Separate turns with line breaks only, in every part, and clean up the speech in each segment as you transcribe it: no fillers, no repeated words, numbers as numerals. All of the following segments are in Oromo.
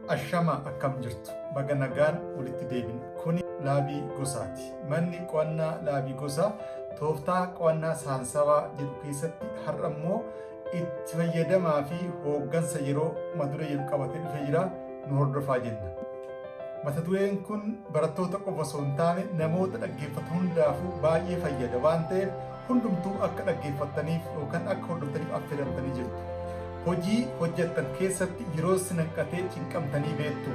Ashama, akkam jirtu? Baga nagaan walitti deebine. Kuni Laabii Gosaati. Manni qo'annaa Laabii Gosaa tooftaa qo'annaa saansawaa jedhu keessatti har'a immoo itti fayyadamaa fi hooggansa yeroo mata duree jedhu qabatee dhufee jira. Nu hordofaa jenna. Mata dureen kun barattoota qofa osoo hin taane namoota dhaggeeffatan hundaafuu baay'ee fayyada waan ta'eef hundumtuu akka dhaggeeffattaniif yookaan akka hordoftaniif affeeramtanii jirtu. Hojii hojjettan keessatti yeroo isin hanqatee cinqamtanii beektu.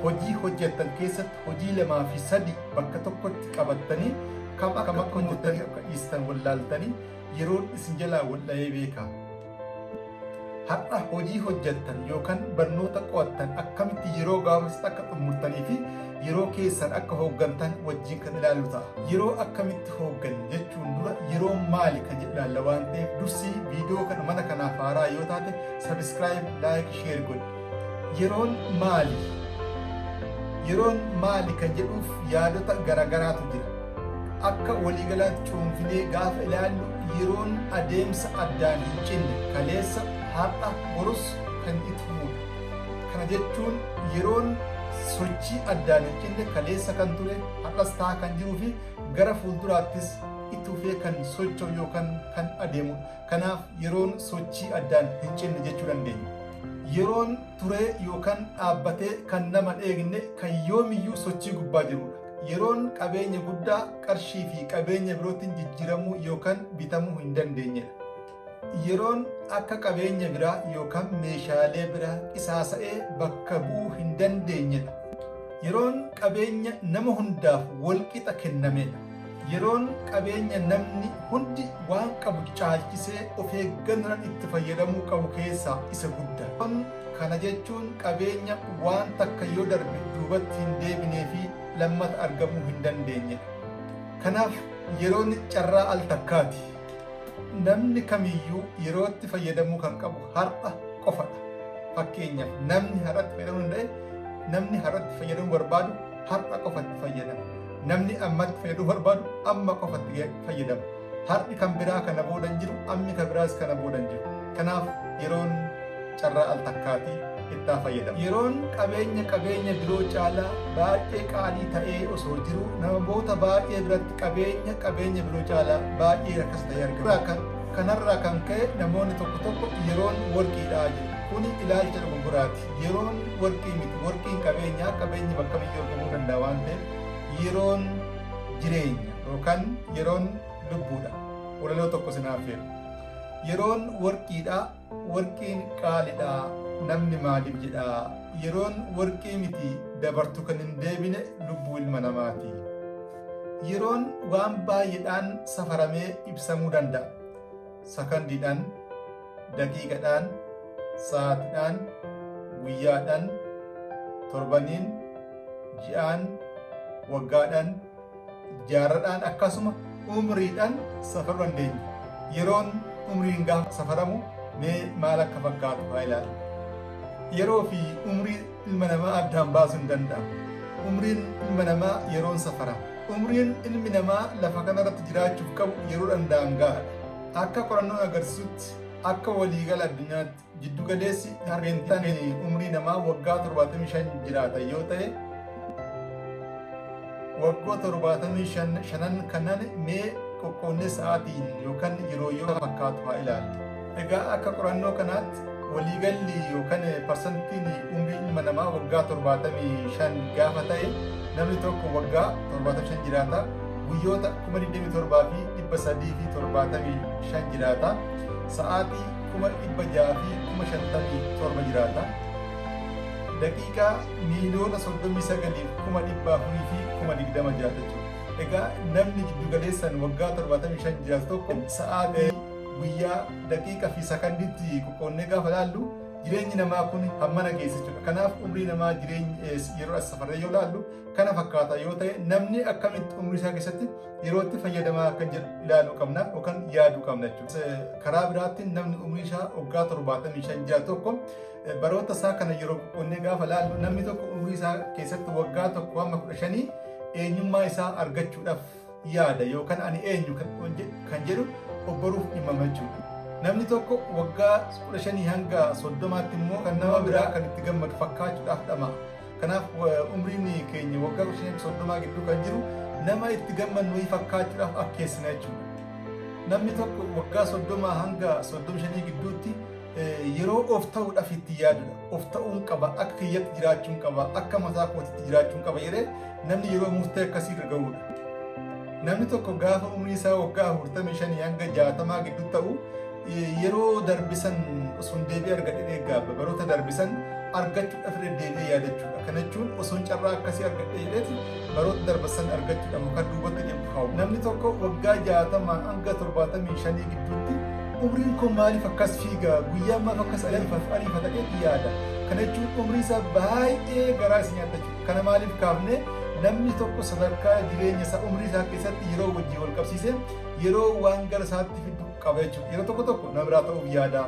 Hojii hojjettan keessatti hojii lamaa fi sadi bakka tokkotti qabattanii kam akka hojjettanii akka dhiistan wallaaltanii yeroon isin jalaa waldha'ee beeka. Har'a hojii hojjettan yookaan barnoota qo'attan akkamitti yeroo gabaabsatti akka xumurtanii fi yeroo keessan akka hooggantan wajjin kan ilaallu ta'a. Yeroo akkamitti hoogganna jechuun dura yeroo maali kan jedhu ilaalla waan ta'eef dursii viidiyoo kana mana kanaaf haaraa yoo taate subscribe, like, share godhi. Yeroon maali? Yeroon maali kan jedhuuf yaadota garaagaraatu jira. Akka waliigalaatti cuunfinee gaafa ilaallu yeroon adeemsa addaan hin cinne kaleessa, har'a, borus kan itti fufudha. Kana jechuun yeroon sochii addaan hin cinne kaleessa kan ture, har'as ta'aa kan jiruu fi gara fuulduraattis itti fufee kan socho'u yookaan kan adeemudha. Kanaaf yeroon sochii addaan hin cinne jechuu dandeenya. Yeroon turee yookaan dhaabbatee kan nama dheegne kan yoomiyyuu sochii gubbaa jirudha. Yeroon qabeenya guddaa qarshii fi qabeenya birootiin jijjiiramuu yookaan bitamuu hin dandeenyedha. Yeroon akka qabeenya biraa yookaan meeshaalee biraa qisaasa'ee bakka bu'uu hin dandeenyedha. Yeroon qabeenya nama hundaaf walqixa kennamedha. Yeroon qabeenya namni hundi waan qabu caalchisee of eeggannoodhaan itti fayyadamuu qabu keessaa isa guddaa. Kana jechuun qabeenya waan takka yoo darbe duubatti hin deebinee fi lammata argamuu hin dandeenyedha. Kanaaf yeroon carraa al takkaati. Namni kamiyyuu yerootti fayyadamuu kan qabu har'a qofadha. Fakkeenyaaf namni har'atti fayyadamuu danda'e, namni har'atti fayyadamuu barbaadu har'a qofatti fayyadama. Namni ammatti fayyadamuu barbaadu amma qofatti fayyadama. Har'i kan biraa kana booda hin jiru, ammi kan biraas kana booda hin jiru. Kanaaf yeroon carraa al takkaatii ittaa fayyadama. Yeroon qabeenya qabeenya biroo caalaa baay'ee qaalii ta'ee osoo jiru namoota baay'ee biratti qabeenya qabeenya biroo caalaa baay'ee rakkas ta'ee argama. Kanarraa kan ka'e namoonni tokko tokko yeroon warqiidha jedhu. Kuni ilaalcha dogoggoraati. Yeroon warqii miti. Warqiin qabeenyaa, qabeenyi bakka kamiyyuu argamuu danda'a waan ta'eef yeroon jireenya yookaan yeroon lubbuudha. Walaloo tokko sinaaf feeru. Yeroon warqiidha, warqiin qaalidha, namni maaliif jedha? Yeroon warqii miti, dabartu kan hin deebine lubbuu ilma namaati. Yeroon waan baay'eedhaan safaramee ibsamuu danda'a. Sakandiidhaan, daqiiqadhaan, sa'aatiidhaan, guyyaadhaan, torbaniin, ji'aan, waggaadhaan, jaarradhaan akkasuma umriidhaan safaruu dandeenya. Yeroon umriin gaafa safaramu mee maal akka fakkaatu haa ilaallu. Yeroo fi umrii ilma namaa addaan baasuu hin danda'amu. Umriin ilma namaa yeroon safarama. Umriin ilmi namaa lafa kanarratti jiraachuuf qabu yeroo danda'an gahaadha. Akka qorannoon agarsiisutti akka waliigala addunyaatti jiddugaleessi harreentaan umrii namaa waggaa 75 jiraata yoo ta'e, waggoota 75 kanan mee qoqqoonnee sa'aatiin yookaan yeroo yoo fakkaatu haa ilaallu. Egaa akka qorannoo kanaatti waliigalli yookaan parsantiin umrii ilma namaa waggaa 75 gaafa ta'e, namni tokko waggaa 75 jiraata. Guyyoota 27,375 jiraata. Sa'aatii 657,000 jiraata. Daqiiqaa 39,420,000 jiraata jechuudha. Egaa namni jiddugaleessaan waggaa 75 jiraatu tokko sa'aatii, guyyaa, daqiiqa fi sakandiitti qoqqoonnee gaafa ilaallu jireenyi namaa kun hammana geessa jechuudha. Kanaaf umrii namaa jireenya yeroo as safarree yoo ilaallu kana fakkaata yoo ta'e, namni akkamitti umrii isaa keessatti yerootti fayyadamaa kan jedhu ilaaluu qabna yookaan yaaduu qabna jechuudha. Karaa biraatti namni umrii isaa waggaa 75 jiraatu tokko baroota isaa kana yeroo qoqqoonnee gaafa ilaallu, namni tokko umrii isaa keessatti waggaa 1 hamma 15 eenyummaa isaa argachuudhaaf yaada yookaan ani eenyu kan jedhu obboruuf dhimmama jechuudha. Namni tokko waggaa 15 hanga 30tti immoo kan nama biraa kan itti gammadu fakkaachuudhaaf dhama'a. Kanaaf umriin keenya waggaa 15 30 gidduu kan jiru nama itti gammannu fakkaachuudhaaf akkeessina jechuudha. Namni tokko waggaa 30 hanga 35 gidduutti yeroo of ta'uudhaaf itti yaadudha. Of ta'uun qaba, akka kiyyatti jiraachuun qaba, akka mataa kootitti jiraachuun qaba jedhee namni yeroo murtee akkasii irra ga'udha. Namni tokko gaafa umrii isaa waggaa 45 hanga 60 gidduu ta'u yeroo darbisan osoo deebi'ee argadhee gaabba. Baroota darbisan argachuudhaaf irra deebi'ee yaadachuudha. Kana jechuun osoo carraa akkasii argadhee jedheeti baroota darbisan argachuudhaaf yookaan duubatti deemu kaa'u. Namni tokko waggaa 60 hanga 75 gidduutti umriin kun maaliif akkas fiiga, guyyaa maaf akkas ariifata jedheeti yaada. Kana jechuun umrii isaa baay'ee garaa isa nyaata jechuudha. Kana maaliif kaafne namni tokko sadarkaa jireenya isaa umrii isaa keessatti yeroo wajjin wal qabsiisee yeroo waan gara isaatti fidu qaba jechuudha. Yeroo tokko tokko nama biraa ta'uuf yaada.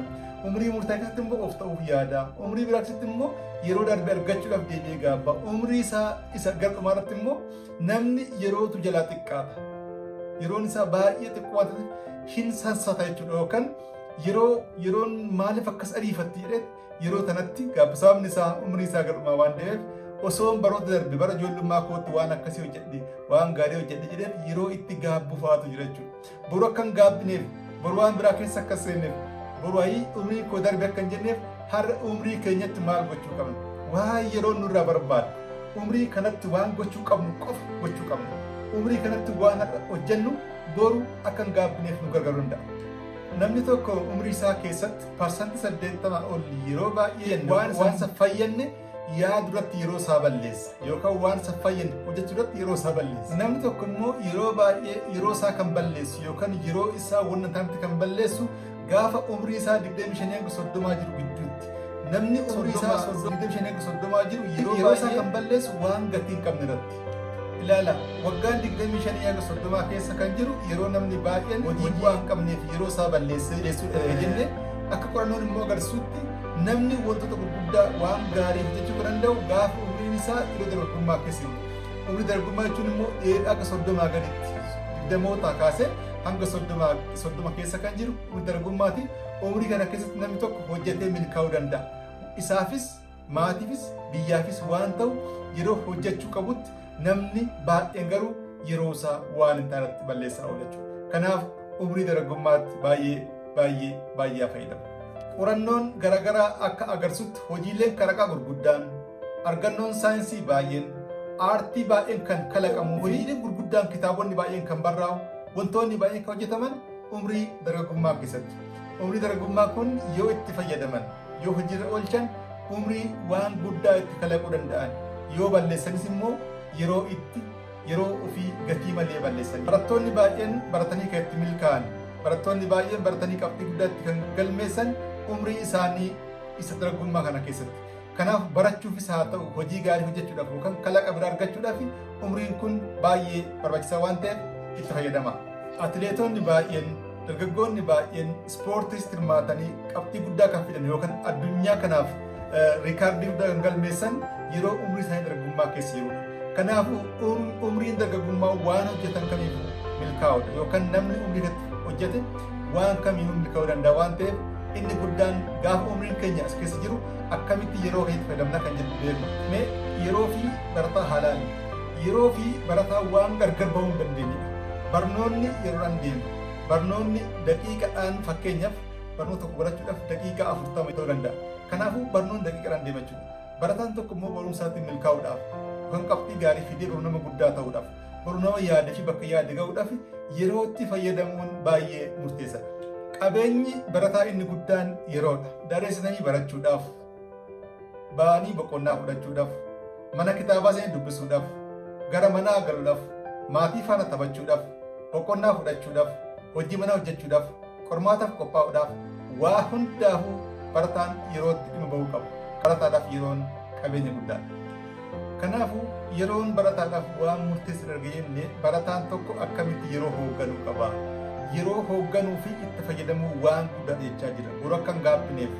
Umrii murtaa'e keessatti immoo of ta'uuf yaada. Umrii biraa keessatti immoo yeroo darbe argachuudhaaf deebi'ee gaabba. Umrii isaa isa gara dhumaarratti immoo namni yerootu jalaa xiqqaata. Yeroon isaa baay'ee xiqqoo waan ta'eef hin sansata jechuudha. Yookaan yeroon maaliif akkas ariifatti jedhee yeroo tanatti gaabba. Sababni isaa umrii isaa gara dhumaa waan ta'eef osoon baroota darbe bara ijoollummaa kootti waan akkasii hojjedhe, waan gaarii hojjedhe jedheef yeroo itti gaabbu fa'aatu jira jechuudha. Boru akka hin gaabbineef, boru waan biraa keessa akka hin seenneef, boru ayii umrii koo darbe akka hin jenneef har'a umrii keenyatti maal gochuu qabna? Waan yeroo nurraa barbaadu. Umrii kanatti waan gochuu qabnu qofa gochuu qabna. Umrii kanatti waan har'a hojjennu boru akka hin gaabbineef nu gargaaruu danda'a. Namni tokko umrii isaa keessatti 80% ol yeroo baay'ee waan isa fayyadne yaadu irratti yeroo isaa balleessa yookaan waan isa fayyadne hojjechuu irratti yeroo isaa balleessa. Namni tokko immoo yeroo baay'ee yeroo isaa kan balleessu yookaan yeroo isaa wanna taanetti kan balleessu gaafa umrii isaa 25 hanga 30 jiru gidduutti. Namni umrii isaa 25 hanga 30 jiru yeroo isaa kan balleessu waan gatii hin qabne irratti. Ilaala, waggaan 25 hanga 30 keessa kan jiru yeroo namni baay'een hojii bu'aa hin qabneef yeroo isaa balleessee jenne akka qorannoon immoo agarsiisutti namni wantoota gurguddaa waan gaarii hojjechuu kan danda'u gaafa umriin isaa yeroo dargaggummaa keessa jiru. Umrii dargaggummaa jechuun immoo akka 30 gaditti 20 kaasee hanga 30 keessa kan jiru umrii dargaggummaati. Umrii kana keessatti namni tokko hojjetee milkaa'uu danda'a. Isaafis, maatiifis, biyyaafis waan ta'u yeroo hojjechuu qabutti namni baay'een garuu yeroo isaa waan hin taanetti balleessaa oola jechuudha. Kanaaf umrii dargaggummaatti baay'ee baay'ee baay'ee fayyadamu. Qorannoon garaagaraa akka agarsiisutti hojiileen kalaqaa gurguddaan, argannoon saayinsii baay'een, aartii baay'een kan kalaqamu, hojiileen gurguddaan kitaabonni baay'een kan barraa'u, wantoonni baay'een kan hojjetaman umrii dargaggummaa keessatti. Umrii dargaggummaa kun yoo itti fayyadaman, yoo hojiirra oolchan umrii waan guddaa itti kalaquu danda'an, yoo balleessanis immoo yeroo itti yeroo ofii gatii malee balleessan. Barattoonni baay'een baratanii kan itti milkaa'an, barattoonni baay'een baratanii qabxii guddaa itti kan galmeessan umrii isaanii isa dargaggummaa kana keessatti. Kanaaf barachuufis haa ta'u hojii gaarii hojjechuudhaaf yookaan kalaqa biraa argachuudhaaf umriin kun baay'ee barbaachisaa waan ta'eef itti fayyadama. Atileetonni baay'een, dargaggoonni baay'een ispoortiis hirmaatanii qabxii guddaa kan fidan yookaan addunyaa kanaaf riikaardii guddaa kan galmeessan yeroo umrii isaanii dargaggummaa keessa jirudha. Kanaafuu umriin dargaggummaa waan hojjetan kamiifuu milkaa'udha yookaan namni umrii kanatti hojjete waan kamiinuu milkaa'uu danda'a waan ta'eef inni guddaan gaafa umriin keenya as keessa jiru akkamitti yeroo keenyatti fayyadamna kan jedhu beeku. Mee yeroo fi barataa haa ilaallu. Yeroo fi barataa waan gargar bahuu hin dandeenyedha. Barnoonni yeroodhaan deema. Barnoonni daqiiqaadhaan fakkeenyaaf barnoota tokko barachuudhaaf daqiiqaa 40 ta'uu danda'a. Kanaafuu barnoonni daqiiqaadhaan deema jechuudha. Barataan tokko immoo barumsaatti milkaa'uudhaaf yookaan qabxii gaarii fidee boru nama guddaa ta'uudhaaf, boru nama yaadee fi bakka yaade ga'uudhaaf yerootti fayyadamuun baay'ee murteessaadha. Qabeenyi barataa inni guddaan yeroodha. Daree seenanii barachuudhaaf, ba'anii boqonnaa fudhachuudhaaf, mana kitaabaa seenanii dubbisuudhaaf, gara manaa galuudhaaf, maatii faana taphachuudhaaf, boqonnaa fudhachuudhaaf, hojii manaa hojjechuudhaaf, qormaataaf qophaa'uudhaaf, waa hundaafuu barataan yerootti dhimma bahuu qaba. Barataadhaaf yeroon qabeenya guddaadha. Kanaafuu yeroon barataadhaaf waan murteessaa erga jenne barataan tokko akkamitti yeroo hoogganuu qaba? Yeroo hoogganuu fi itti fayyadamuu waan guddaa jechaa jira. Boru akka hin gaabbineef,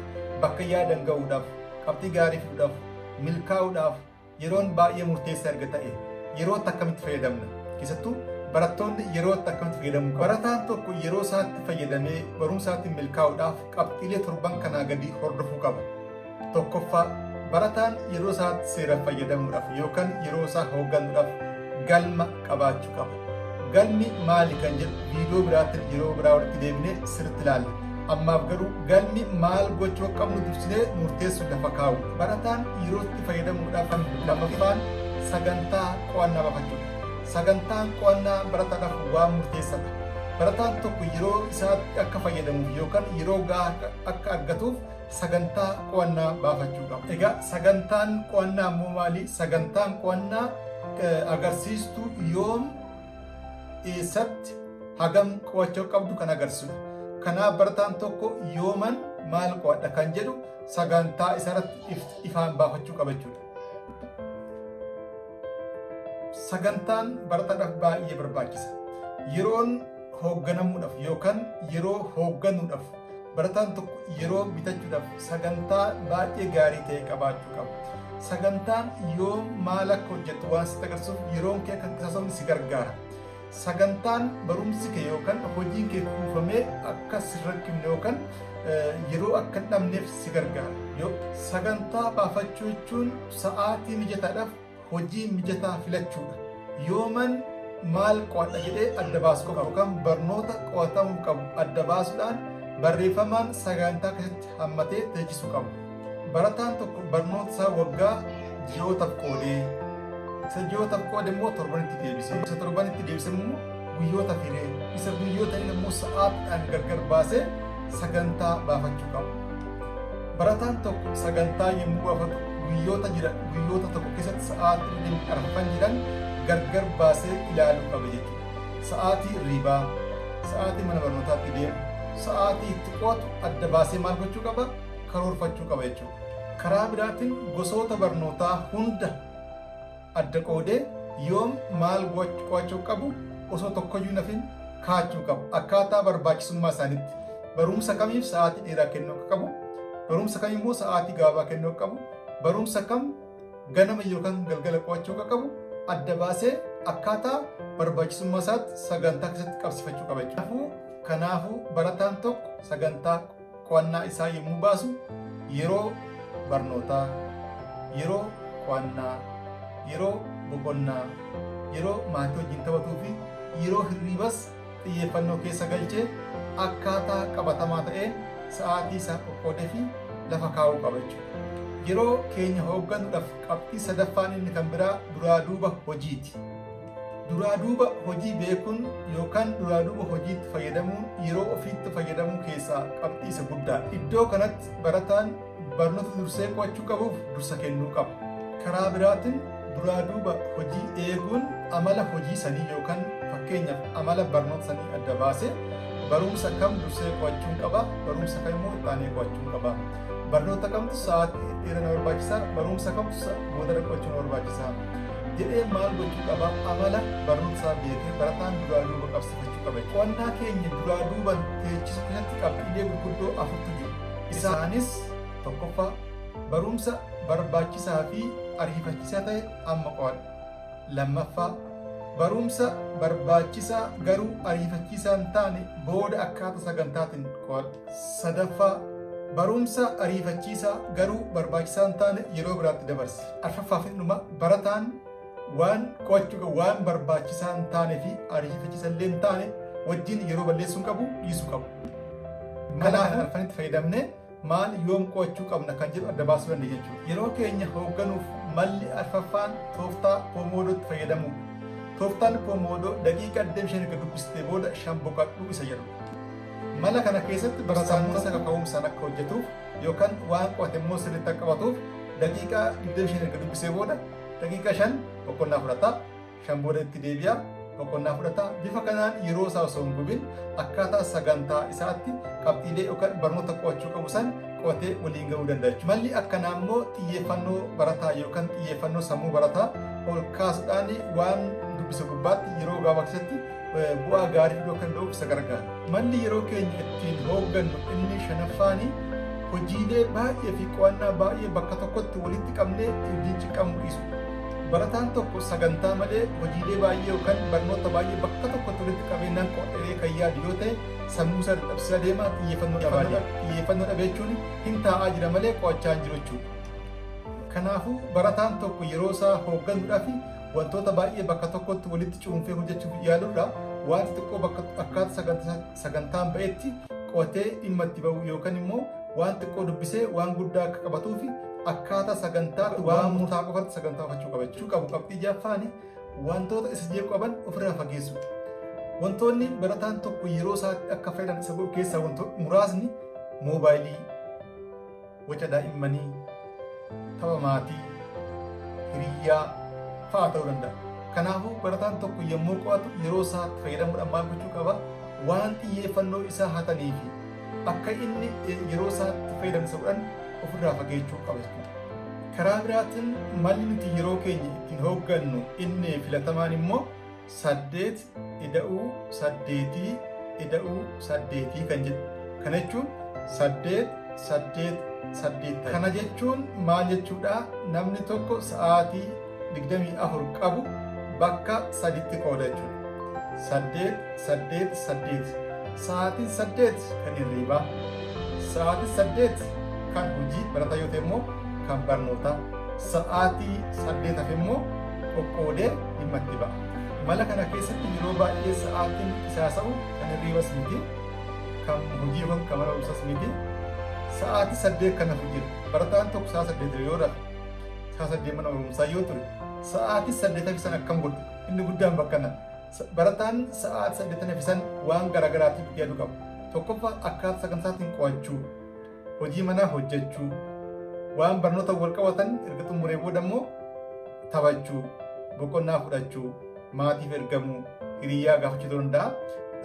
bakka yaadan ga'uudhaaf, qabxii gaarii fiduudhaaf, milkaa'uudhaaf yeroon baay'ee murteessaa erga ta'e yerootti akkamitti fayyadamna? Keessattuu Barattoonni yerootti akkamitti fayyadamuu qabu? Barataan tokko yeroo isaatti fayyadamee barumsaatti milkaa'uudhaaf qabxiilee torban kanaa gadi hordofuu qaba. Tokkoffaa, barataan yeroo isaatti seeraan fayyadamuudhaaf yookaan yeroo isaa hoogganuudhaaf galma qabaachuu qaba. Galmi maali kan jedhu viidiyoo biraatti yeroo biraa walitti deebinee sirriitti ilaalla. Ammaaf garuu galmi maal gochuu akka qabnu dursinee murteessuu lafa kaa'u. Barataan yerootti fayyadamuudhaaf lammaffaan sagantaa qo'annaa baafachuudha. Sagantaan qo'annaa barataadhaaf waan murteessaadha. Barataan tokko yeroo isaatti akka fayyadamuuf yookaan yeroo gahaa akka argatuuf sagantaa qo'annaa baafachuu qaba. Egaa sagantaan qo'annaa immoo maali? Sagantaan qo'annaa agarsiistuu yoom, eessatti, hagam qo'achuu qabdu kan agarsiisudha. Kanaaf barataan tokko yooman maal qo'adha kan jedhu sagantaa isarratti ifaan baafachuu qaba jechuudha. Sagantaan barataadhaaf baay'ee barbaachisa. Yeroon hoogganamuudhaaf yookaan yeroo hoogganuudhaaf, barataan tokko yeroo bitachuudhaaf sagantaa baay'ee gaarii ta'e qabaachuu qaba. Sagantaan yoom maal akka hojjettu waan sitti agarsiisuuf yeroon kee akka qisaasofne si gargaara. Sagantaan barumsi kee yookaan hojiin kee kuufamee akka si rakkifne yookaan yeroo akka hin dhabneef si gargaara. Sagantaa baafachuu jechuun sa'aatii mijataadhaaf hojii mijataa filachuudha. Yooman maal qo'adha jedhee adda baasuu qaba yookaan barnoota qo'atamuu qabu adda baasuudhaan barreeffamaan sagantaa keessatti hammatee teechisuu qaba. Barataan tokko barnoota isaa waggaa ji'ootaaf qoodee, isa ji'ootaaf qoode immoo torbanitti deebisee, isa torbanitti deebise immoo guyyoota firee, isa guyyoota immoo sa'aatiidhaan gargar baasee sagantaa baafachuu qaba. Barataan tokko sagantaa yommuu baafatu guyyoota jira guyyoota tokko keessatti sa'aatii 24 jiran gargar baasee ilaaluu qaba jechuudha. Sa'aatii hirribaa, sa'aatii mana barnootaatti deemu, sa'aatii itti qo'atu adda baasee maal gochuu qaba? Karoorfachuu qaba jechuudha. Karaa biraatiin gosoota barnootaa hunda adda qoodee yoom maal qo'achuu qabu osoo tokkoyyuu nafin kaachuu qaba. Akkaataa barbaachisummaa isaaniitti barumsa kamiif sa'aatii dheeraa kennuu akka qabu, barumsa kam immoo sa'aatii gabaabaa kennuu akka qabu, barumsa kam ganama yookaan galgala qo'achuu akka qabu adda baasee akkaataa barbaachisummaa isaatti sagantaa keessatti qabsiifachuu qaba jechuudha. Kanaafuu barataan tokko sagantaa qo'annaa isaa yommuu baasu yeroo barnootaa, yeroo qo'annaa, yeroo boqonnaa, yeroo maatii wajjin taphatuu fi yeroo hirribas xiyyeeffannoo keessa galchee akkaataa qabatamaa ta'een sa'aatii isaa qoqqoodee fi lafa kaa'uu qaba jechuudha. Yeroo keenya hoogganuudhaaf qabxii sadaffaan inni kan biraa duraa duuba hojiiti. Duraa duuba hojii beekuun yookaan duraa duuba hojiitti fayyadamuun yeroo ofiitti fayyadamuu keessaa qabxii isa guddaadha. Iddoo kanatti barataan barnoota dursee qo'achuu qabuuf dursa kennuu qaba. Karaa biraatiin duraa duuba hojii eeguun amala hojii sanii yookaan fakkeenyaaf amala barnoota sanii adda baasee barumsa kam dursee qo'achuun qaba, barumsa kam immoo ittaanee qo'achuun qaba. Barnoota kamtu sa'aatii dheeraa na barbaachisa, barumsa kamtu boodarra qo'achuu na barbaachisa jedhee maal gochuu qaba? Amala barnoota isaa beekee barataan duraa duuba qabsiifachuu qaba. Qo'annaa keenya duraa duuban teechisuu keessatti qabxiilee gurguddoo afurtu jiru. Isaanis tokkoffaa, barumsa barbaachisaa fi ariifachiisaa ta'e amma qo'adhu. Lammaffaa, barumsa barbaachisaa garuu ariifachiisaa hin taane booda akkaataa sagantaatiin qo'adhu. Sadaffaa, barumsa ariifachiisaa garuu barbaachisaa hin taane yeroo biraatti dabarsi. Arfaffaa fi dhuma, barataan waan qo'achuu qabu waan barbaachisaa hin taanee fi ariifachiisaa illee hin taane wajjin yeroo balleessuu hin qabu, dhiisuu qabu. Mala arfanitti fayyadamnee maal yoom qo'achuu qabna kan jedhu adda baasuu dandeenya jechuudha. Yeroo keenya hoogganuuf malli arfaffaan tooftaa Pomodootti fayyadamuudha. Tooftaan Pomodoo daqiiqaa 25 erga dubbistee booda 5 boqadhuu isa jedhudha. Mala kana keessatti barataan sammuun kaka'umsaan akka hojjetuuf yookaan waan qo'ate immoo sirriitti akka qabatuuf daqiiqaa 25 erga dubbisee booda daqiiqaa 5 boqonnaa fudhata, 5 booda itti deebi'a, boqonnaa fudhata. Bifa kanaan yeroo isaa osoo hin gubin akkaataa sagantaa isaatti qabxiilee yookaan barnoota qo'achuu qabu san qo'atee waliin ga'uu danda'a jechuudha. Malli akkanaa immoo xiyyeeffannoo barataa yookaan xiyyeeffannoo sammuu barataa ol kaasuudhaan waan dubbise gubbaatti yeroo gabaabaa keessatti bu'aa gaarii fiduu akka danda'uuf isa gargaara. Malli yeroo keenya ittiin hooggannu inni shanaffaani hojiilee baay'ee fi qo'annaa baay'ee bakka tokkotti walitti qabnee ittiin cinqamuu dhiisudha. Barataan tokko sagantaa malee hojiilee baay'ee yookaan barnoota baay'ee bakka tokkotti walitti qabee nan qo'adhee kan yaadu yoo ta'e sammuu isaa dadhabsiisaa deema, xiyyeeffannoo dhabaa deema. Xiyyeeffannoo dhabee jechuun hin taa'aa jira malee qo'achaa hin jiru jechuudha. Kanaafuu barataan tokko yeroo isaa hoogganuudhaaf wantoota baay'ee bakka tokkotti walitti cuunfee hojjechuuf yaaluudha. Waan xixiqqoo bakka akkaataa sagantaan ba'etti qo'atee dhimma itti ba'u yookaan immoo waan xiqqoo dubbisee waan guddaa akka qabatuuf akkaataa sagantaatti waan murtaa'aa qofatti sagantaa oofachuu qaba jechuu qabu. Qabxii ja'affaani wantoota isa jeequ qaban ofirraa fageessuudha. Wantoonni barataan tokko yeroo isaatti akka fayyadamu isa godhu keessaa wantoonni muraasni moobaayilii, waca daa'immanii, tapha maatii, hiriyyaa fa'aa ta'uu danda'a. Kanaafuu barataan tokko yommuu qo'atu yeroo isaatti fayyadamuudhaan maal gochuu qaba? Waan xiyyeeffannoo isaa hatanii fi akka inni yeroo isaatti fayyadamu isa godhan ofirraa fageechuu qaba jechuudha. Karaa biraatiin malli nuti yeroo keenya ittiin hooggannu inni filatamaan immoo 8 ida'uu 8 ida'uu 8 kan jedhu. Kana jechuun 8 8 8. Kana jechuun maal jechuudha? Namni tokko sa'aatii 24 qabu bakka saditti qooda jechuudha. 8 8 8. Sa'aatiin 8 kan hirriibaa, sa'aatiin 8 kan hojii barataa yoo ta'e immoo kan barnootaa, sa'aatii 8 hafe immoo qoqqoodee dhimma itti ba'a. Mala kana keessatti yeroo baay'ee sa'aatiin qisaasa'u kan hirriibas miti, kan hojii yookaan kan mana barumsaas miti. Sa'aatii 8 kan hafu jira. Barataan tokko sa'a 8 yoo rafe, sa'a 8 mana barumsaa yoo ture, sa'aatii 8 hafe sana akkam godha? Inni guddaan bakka kana. Barataan sa'aatii 8 hafe san waan garaagaraatiif yaaduu qaba. Tokkoffaa akkaataa sagantaatiin qo'achuu, hojii manaa hojjechuu, waan barnoota wal qabatan erga xumuree booda immoo taphachuu, boqonnaa fudhachuu, maatiif ergamuu, hiriyyaa gaafachuu ta'uu danda'a.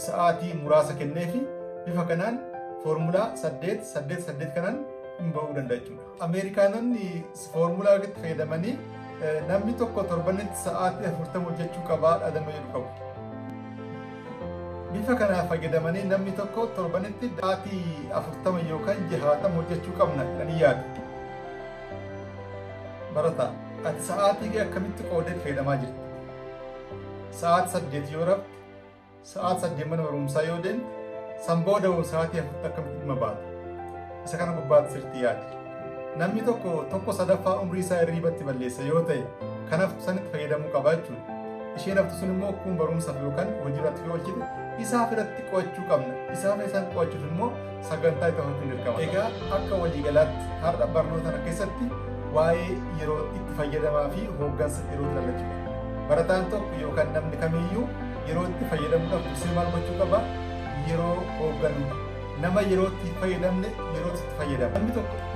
Sa'aatii muraasa kenneefi bifa kanaan foormulaa 8 8 8 kanaan dhimma ba'uu danda'a jechuudha. Ameerikaanonni foormulaa itti fayyadamanii namni tokko torbanitti sa'aatii 40 hojjechuu qabaa dhaadannoo jedhu qabu. Bifa kanaa fayyadamanii namni tokko torbanitti sa'aatii 40 yookaan 60 hojjechuu qabna jedhanii yaadu. Barataa, ati sa'aatii kee akkamitti qoodee fayyadamaa jirta? Sa'aatii 8 yoo rafte, sa'aatii 8 mana barumsaa yoo deemte, san booda hoo sa'aatii 4 akkamitti dhimma baata? Isa kana gubbaatti sirriitti yaadi. Namni tokko tokko sadaffaa umrii isaa hirriibatti balleessa yoo ta'e, kanaaf sanitti fayyadamuu qaba jechuudha. Isheen haftu sun immoo kun barumsaaf yookaan hojii irratti yoo oolchite isaaf irratti qo'achuu qabna. Isaaf isaan qo'achuuf immoo sagantaa itti hojjechuun dirqama. Egaa akka waliigalaatti har'a barnoota kana keessatti waa'ee yeroo itti fayyadamaa fi hooggansa yeroo ilaallachuu. Barataan tokko yookaan namni kamiyyuu yeroo itti fayyadamuudhaaf dursee maal gochuu qaba? Yeroo hoogganuu. Nama yeroo itti fayyadamne yeroo itti fayyadama.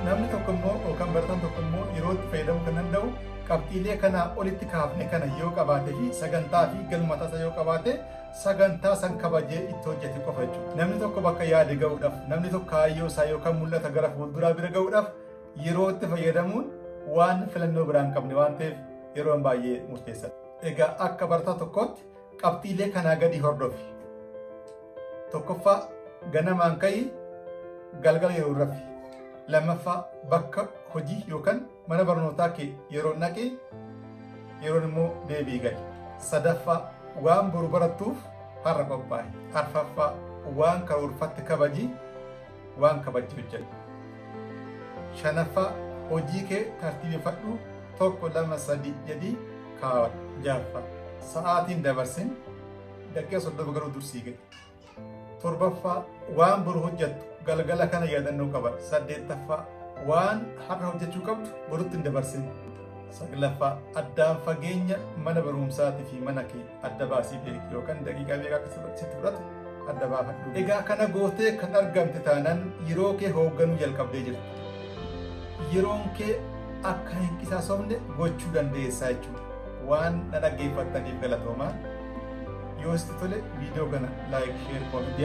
Namni tokko immoo yookaan barataan tokko immoo yeroo itti fayyadamuu kan danda'u qabxiilee kanaa olitti kaafne kana yoo qabaate fi sagantaa fi galma mataa isaa yoo qabaate sagantaa san kabajee itti hojjete qofa jechuudha. Namni tokko bakka yaade ga'uudhaaf, namni tokko kaayyoo isaa yookaan mul'ata gara fuulduraa bira ga'uudhaaf yeroo itti fayyadamuun waan filannoo biraa hin qabne waan ta'eef yeroon baay'ee murteessaadha. Egaa akka barataa tokkootti qabxiilee kanaa gadi hordofi. Tokkoffaa, ganamaan ka'ii galgala yeroo rafi. Lammaffaa, bakka hojii yookaan mana barnootaa kee yeroo naqi, yeroon immoo deebi'i gali. Sadaffaa, waan boru barattuuf har'a qophaa'i. Arfaffaa, waan karoorfatte kabaji, waan kabajje hojjedhu. Shanaffaa, hojii kee tartiibeffadhu, 1 2 3 jedhii kaawwadhu. Ja'affaa, sa'aatiin dabarsin, daqiiqa 30 garuu dursii ga'i. Torbaffaa, waan boru hojjettu galgala kana yaadannoo qabadhu. Saddeettaffaa, waan har'a hojjechuu qabdu borutti hin dabarsin. Saglaffaa, addaan fageenya mana barumsaatii fi mana kee adda baasii beeki yookaan daqiiqaa meeqa akka sitti fudhatu adda baafadhu. Egaa kana gootee kan argamte taanaan yeroo kee hoogganuu jalqabdee jirta. Yeroon kee akka hin qisaasofne gochuu dandeessaa jechuudha. Waan na dhaggeeffattaniif galatoomaa. Yoo sitti tole viidiyoo kana like, share, comment,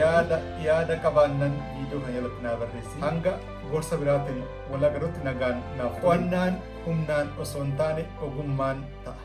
yaada qabaannan viidiyoo kana jalatti naa barreessi. Hanga gorsa biraatiin wal agarrutti nagaan naaf. Qo'annaan humnaan osoo hin taane ogummaan ta'a.